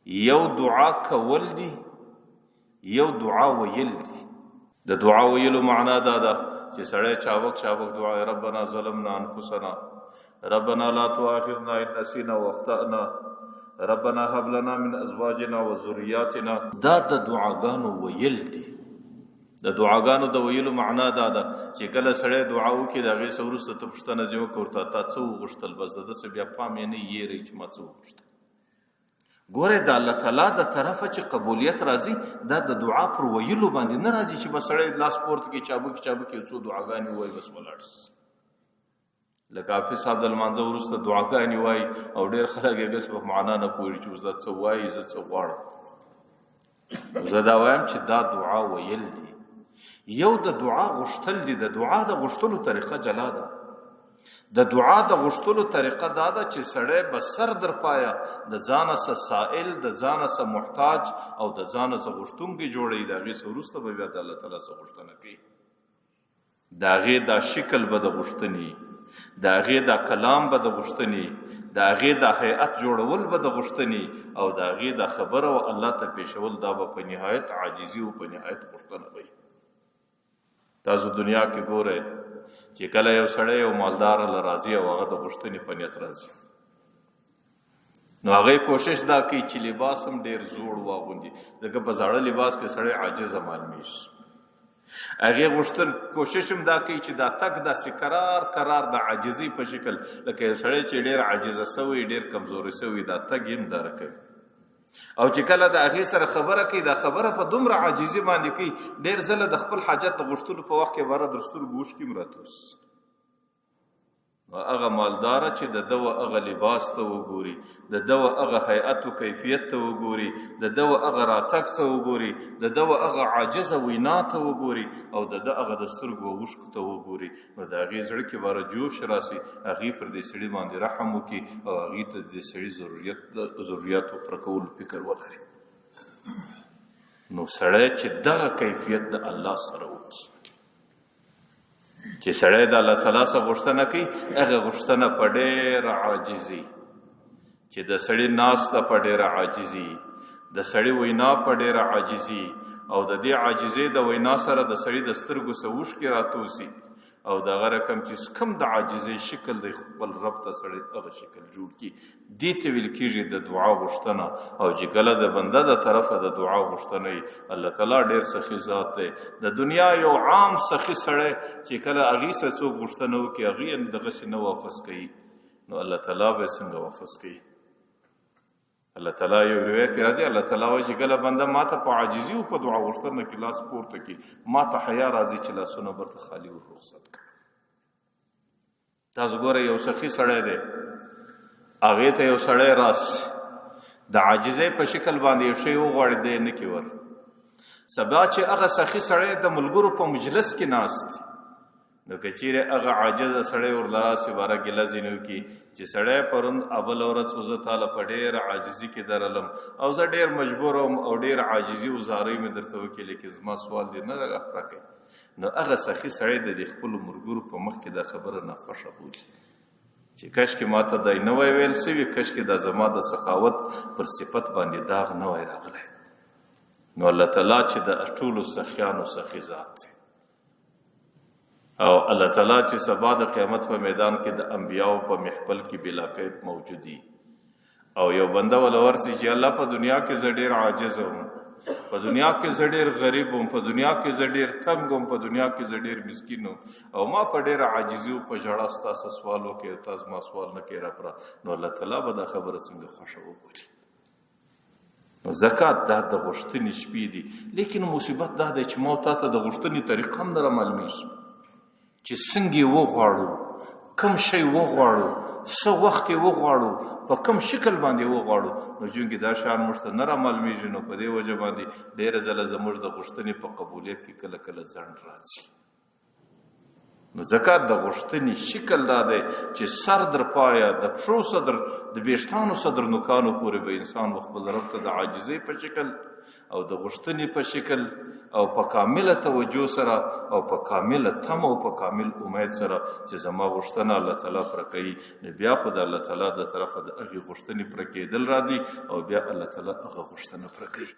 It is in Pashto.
یو دعا کول دي، یو دعا ویل دي. د دعا ویلو معنا دا ده چې سړی چابک چابک دعا، ربنا ظلمنا انفسنا، ربنا لا تؤاخذنا ان نسينا واخطأنا، ربنا هب لنا من ازواجنا وذرياتنا، دا د دعاګانو ویل دي. د دعاګانو د ویلو معنا دا ده چې کله سړی دعا وکړي، د هغې څخه وروسته ته پوښتنه ځینې وکړه ورته، تا څه وغوښتل؟ بس د ده څه بیا پام یې نه یېرئ چې ما څه وغوښتل. ګوره، د الله تعالی د طرفه چې قبولیت راځي، دا د دعا پر ویلو باندې نه راځي چې بس سړی لاس پورته کړي، چابکې چابکې یو څو دعاګانې ووایي، بس ولاړ شي. لکه حافظ صاحب د لمانځه وروسته دعاګانې وایي او ډېر خلک یې داسې په معنا نه پوهېږي چې اوس دا څه وایي، زه څه غواړم. زه دا وایم چې دا دعا ویل دي. یو د دعا غوښتل دي. د دعا د غوښتلو طریقه جلا ده. د دعا د غوښتلو طریقه دا ده چې سړی به سر در پایه د ځانه څه سائل، د ځانه څه محتاج او د ځانه څه غوښتونکی جوړوي. د هغې څخه وروسته به بیا د الله تعالی څخه غوښتنه کوي. د هغې دا شکل به د غوښتنې، د هغې دا کلام به د غوښتنې، د هغې دا هیئت جوړول به د غوښتنې، او د هغې دا خبره او الله ته پېښول، دا به په نهایت عاجزي او په نهایت غوښتنه وي. تاسو دنیا کې ګورئ چې کله یو سړی یو مالدار له راځي او هغه د غوښتنې په نیت راځي، نو هغه کوشش دا کوي چې لباس هم ډېر زوړ واغوندي، ځکه په زاړه لباس کې سړی عاجزه معلومیږي. هغې غوښتل کوشش هم دا کوي چې دا تګ داسې کرار کرار د عاجزۍ په شکل، لکه یو سړی چې ډېر عاجزه سوی، ډېر کمزوری سوی، دا تګ یې هم داره کوي. او چې کله د هغې سره خبره کوي، دا خبره په دومره عاجزي باندې کوي، ډېر ځله د خپل حاجت د غوښتلو په وخت کې باره در سترګو اوښکې هم راتوسي. نو هغه مالداره چې د ده و هغه لباس ته وګوري، د ده و هغه هیئت و کیفیت ته وګوري، د ده و هغه راتګ ته وګوري، د ده و هغه عاجزه وینا ته وګوري، او د ده هغه د سترګو اوښکو ته وګوري، نو د هغې زړه کې باره جوش راسي، هغې پر دې سړي باندې رحم وکړي او هغې ته د دې سړي ضروریاتو پوره کولو فکر ولري. نو سړی چې دغه کیفیت د الله سره وکړي، چې سړی د الله تعالی څخه غوښتنه کوي، هغه غوښتنه په ډېره عاجزي، چې د سړي ناسته په ډېره عاجزي، د سړي وینا په ډېره عاجزي، او د دې عاجزۍ د وینا سره د سړي د سترګو څخه اوښکې راتوسي، او دغه رقم چې کوم د عاجزۍ شکل دی خپل رب ته سړی هغه شکل جوړ کړي، دې ته ویل کېږي د دعا غوښتنه. او چې کله د بنده د طرفه د دعا غوښتنه وي، الله تعالی ډېر سخي ذات دی. د دنیا یو عام سخي سړی چې کله هغې څخه څوک غوښتنه وکړي، هغې یې دغسې نه واپس کوي، نو الله تعالی به یې څنګه واپس کوي؟ الله تعالی یو روایت کې راځي، الله تعالی وایي چې کله بنده ما ته په عاجزي او په دعا غوښتنه کې لاس پورته کړي، ما ته حیا راځي چې لاسونه برته خالي ور رخصت کړم. تاسو ګورئ، یو سخي سړی دی، هغې ته یو سړی راسي، د عاجزۍ په شکل باندې یو شی وغواړي، دی نه کي ور. سبا چې هغه سخي سړی د ملګرو په مجلس کې ناست دی، نو که چیرې هغه عاجزه سړی ورله راسي، باره ګیله ځینې وکړي چې سړی پرون ابله ورځ خو زه تاله په ډېره عاجزي کې درلم او زه ډېر مجبور وم او ډېر عاجزي او زارۍ مې درته وکړې، لیکن زما سوال دې نه راکړی. نو هغه سخي سړی د دې خپلو ملګرو په مخ کې دا خبره ناخوښه بولي چې کاشکې ما ته دی نه وای ویل سوي، کاشکې دا زما د سخاوت پر صفت باندې داغ نه وای راغلی. نو الله تعالی چې د ټولو سخیانو سخي ذات دی، او الله تعالی چې سبا د قیامت په میدان کې د انبیاو په محفل کې بلا کیف موجودي، او یو بنده ولا ورسي چې الله په دنیا کې زه ډېر عاجز وم، په دنیا کې زه ډېر غریب وم، په دنیا کې زه ډېر تنګ وم، په دنیا کې زه ډېر مسکین وم، او ما په ډېره عاجزي او په ژړا ستا څخه سوال وکړ او تا زما سوال نه کړې راپره، نو الله تعالی به دا خبره څنګه خوښه وبولي؟ نو زکات دا د غوښتنې شپې دي، لیکن مصیبت دا دی چې ما او تا ته د غوښتنې طریقه هم نه رامعلومېږي چې څنګه یې وغواړو، کوم شی وغواړو، څه وخت یې وغواړو، په کوم شکل باندې وغواړو. نو چونکې دا شیان موږ ته نه رامعلومېږي، نو په دې وجه باندې ډېره ځله زموږ د غوښتنې په قبولیت کې کله کله ځنډ راځي. نو ځکه د غوښتنې شکل دا دی چې سر در پایه، د پښو صدر، د ویښتانو صدر نوکانو پورې به انسان خپل رب ته د عاجزۍ په شکل او د غوښتنې په شکل او په کامله توجه سره او په کامله تمه او په کامل امید سره چې زما غوښتنه الله تعالی پر کوي، نو بیا خو د الله تعالی د طرفه د هغې غوښتنې پر کېدل راځي او بیا الله تعالی هغه غوښتنه پر کوي.